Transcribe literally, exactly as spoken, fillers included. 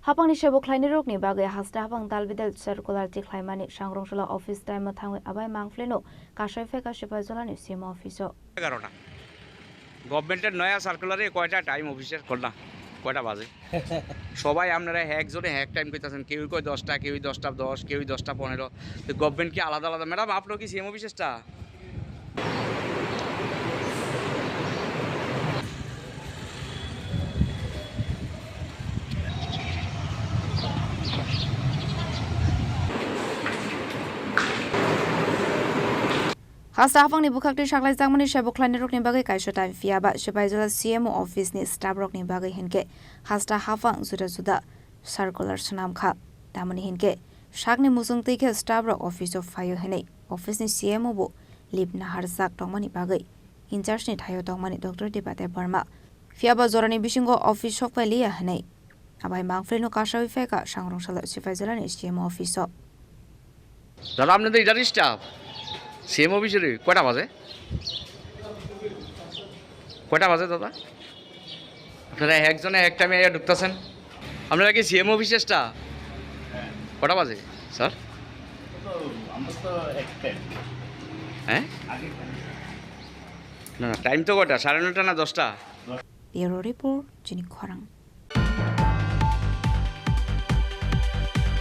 Hapangni sebo khlainai rokni bagwi hasta hapang dalbidal circular tikhlaimani sangrongsola office time o thangwi abai mangphleno kasai phaikha Sipaijolani C M office o. Egarota. Government-এর নয়া সার্কুলারে কয়টা টাইম অফিসের খোলা? কয়টা বাজে? সবাই আপনারা একজনে এক টাইম কইতাছেন, কেউ কয় দশটা, কেউ দশটা দশ, কেউ দশটা পনেরো। তো গভর্নমেন্ট কি আলাদা আলাদা? ম্যাডাম, আপনার কি সেম অফিসেসটা? Hasta hapangni bwkhak twi saklaijakmani sebo khlainai rokni bagwi kaisa time, phiya ba Sipaijala C M O office ni staff rokni bagwi hinkhe hasta hapang juda juda circular swnam kha. Tamoni hinkhe sakni muchung twi khe staff rok office o phaio hinwi office ni C M O bo leave naharjak tongmani bagwi in charge ni thaio tongmani Doctor Debate Barma. Phiya ba jorani bisingo office sok pai liya hinwi abai mangphleno kasawi phaikha sangrongsola Sipaijala ni C M O office o. দাদা, আপনি তো এটার staff, CM অফিসের। কয়টা বাজে? কয়টা বাজে দাদা? আপনারা একজনে এক টাইমে এসে ঢুকতেছেন। আপনারা কি সিএম অফিসের স্টাফ? কটা বাজে স্যার? তো আমরা তো এক টাইম। হ্যাঁ? আগে টাইম। না, না, টাইম তো কয়টা? সাড়ে নয়টা না দশটা? Bureau Report, Chini Khorang.